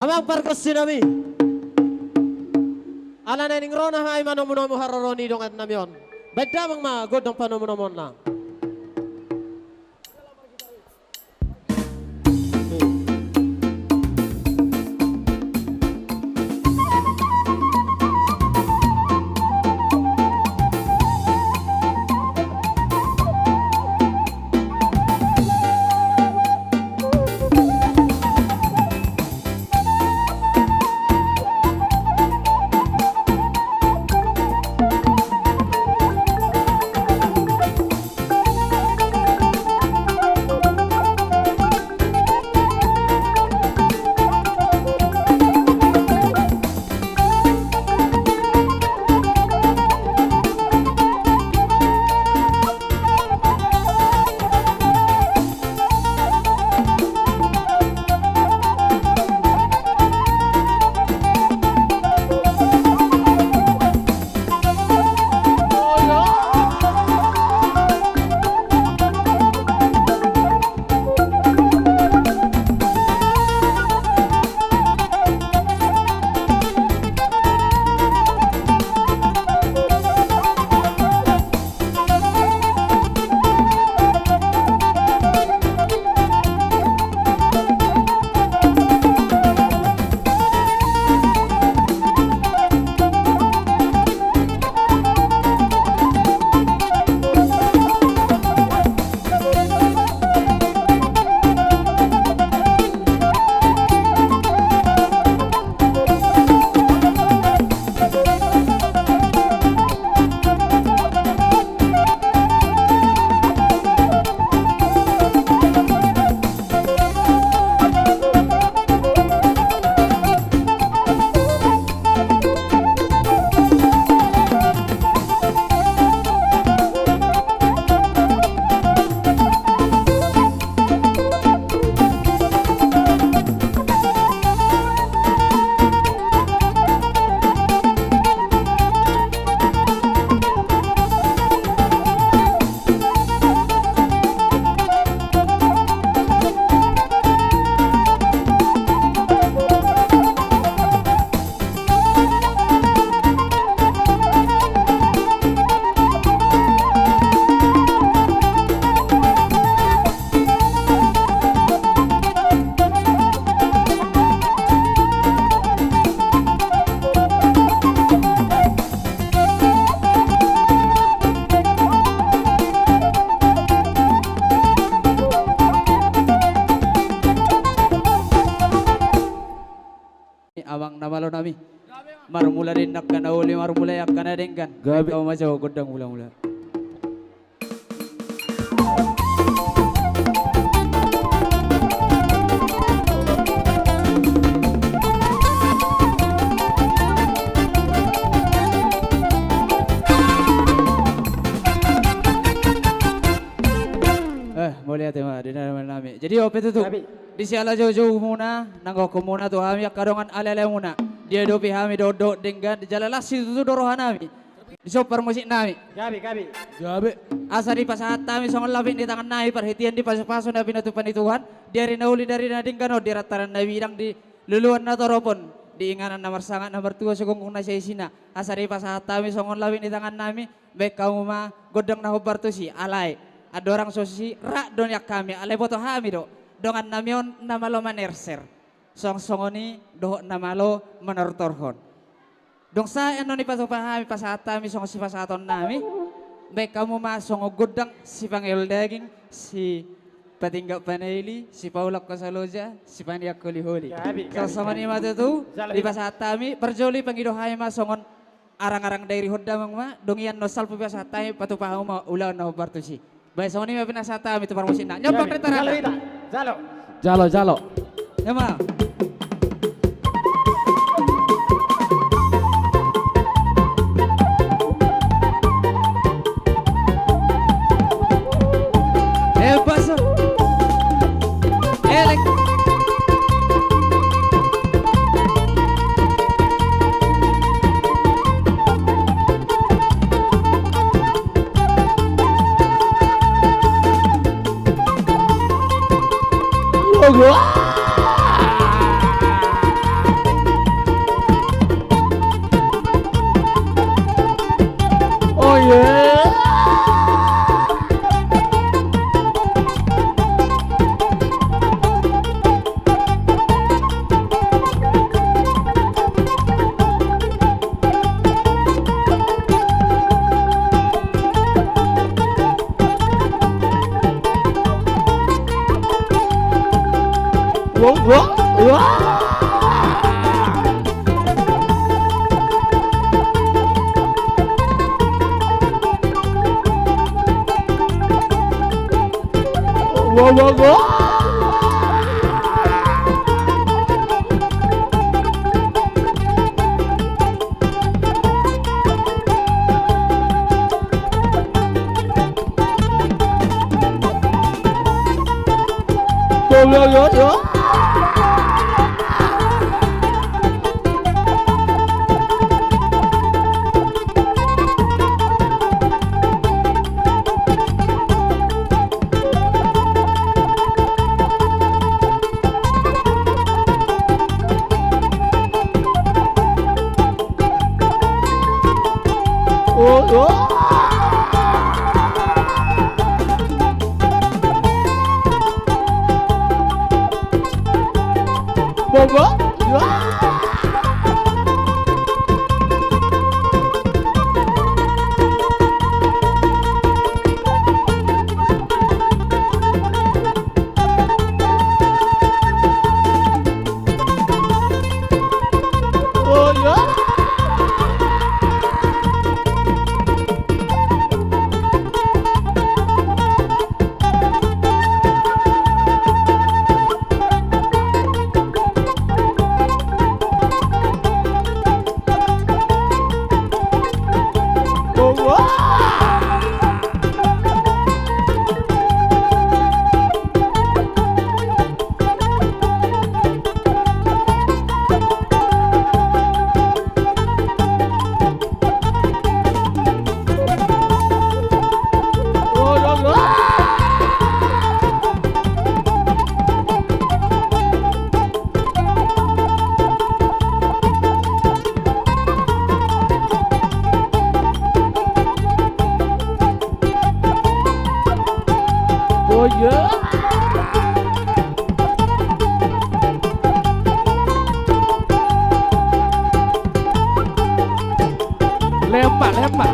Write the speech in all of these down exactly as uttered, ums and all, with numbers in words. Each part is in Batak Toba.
Amang pargonsi nami. Ala naeng ro hami manomunomu haroro ni dongan nami on. Baen damang ma gondang panomunomuonna. Amang na malo nami. Marmula di angka na uli, marmula di angka na denggan. Gabe. Tau ma jo gondang mulamula. Eh, mauliate ma di na malo nami. Jadi, on pe tutu. Gabe. Di siala joujou muna, nang gokhon muna tu hami angka dongan ale-ale muna. Diadopi hami dohot-dohot denggan, jala las situtu do roha nami. Dison parmusik nami. Gabe, gabe. Gabe. Asa dipasahat hami songon lapik ni tangan nami, parhitean di pasu-pasu na pinatupa ni Tuhan, di ari na uli, di ari na denggan on, di rantaran na bidang, di luluan na torop on, di inganan na marsangap, na martua, sigonggung na siaisina. Asa dipasahat hami songon lapik ni tangan nami, baen hamu ma gondang na hombar tusi, alai andorang so sirap do nian hami, alai boto hami do, dongan nami on na malo manerser. Suang songon i dohot na malo manortorhon. Dung sae annon dipatupa hami, pasahat hami songon sipasahaton nami, baen hamu ma songon gondang sipangeol daging, sipatinggap panaili, sipaulak hasa loja, sipaneang holi-holi. Gabe, gabe, gabe. Suang songon i ma tutu, jala dipasahat hami, parjolo i pangido hami ma songon arang-arang dairi on damang ma, dung i annon salpu pasahat hami, patupa hamu ma ulaon na hombar tusi. Baen songon i ma pinasahat hami tu parmusikna. Nyombang. Gabe. Reta rata. Jalo hita. Jalo. Jalo, jalo. Ema. Eh, baso. Elek. Logo. Lempa, lempa.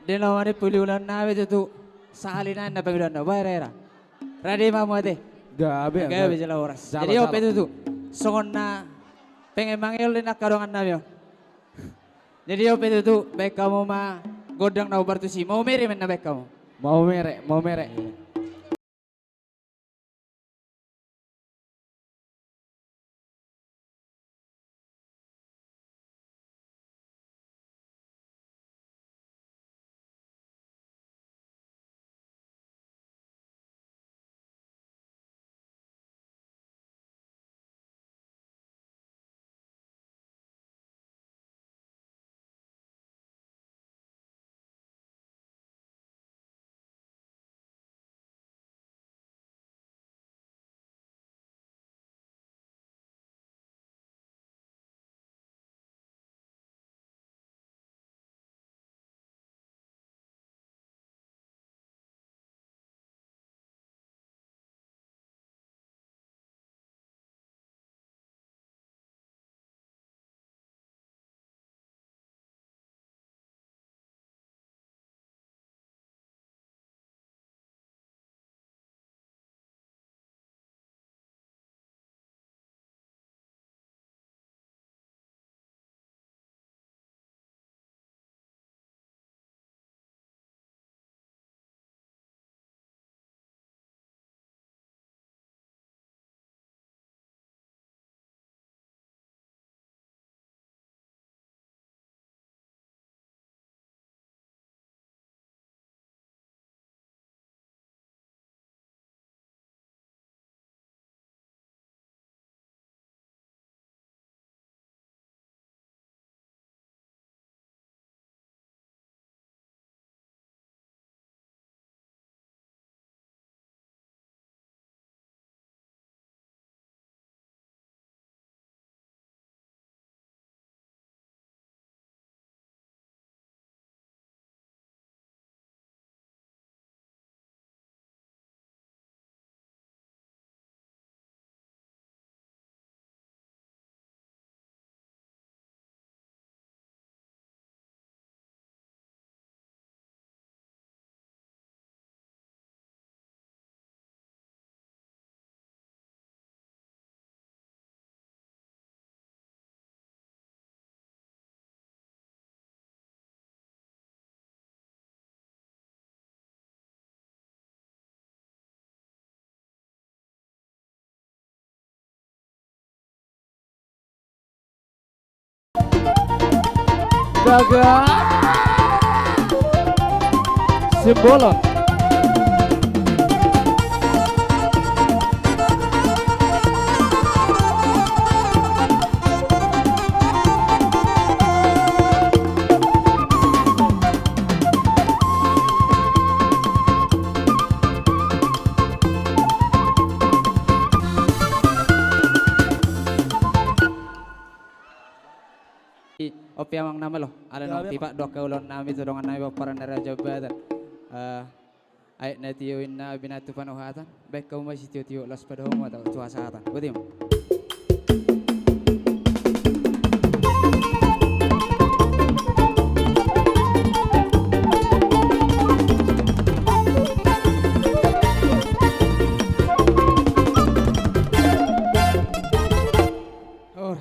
Di na mari puli ulang na be tutu. Sahali nai na pangidoan na bae rera. Rade ma muate. Gabe, gabe jala horas. Jadi on pe tutu. Songon na pengen mangihol di na angka dongan nami on. Jadi on pe tutu baen hamu ma gondang na hombar tusi. Maumere ma ninna baen hamu. Maumere, maumere. Daga. Simbolon. I, ope amang na malo, ala nunga tipak do angka ulaon nami tu dongan nami pomparan ni Raja Batak. Eh, aek na tio inna, binatu panuhatan, baen hamu ma sitio-tio, laos padaomu ma tu hasahatan. Botima.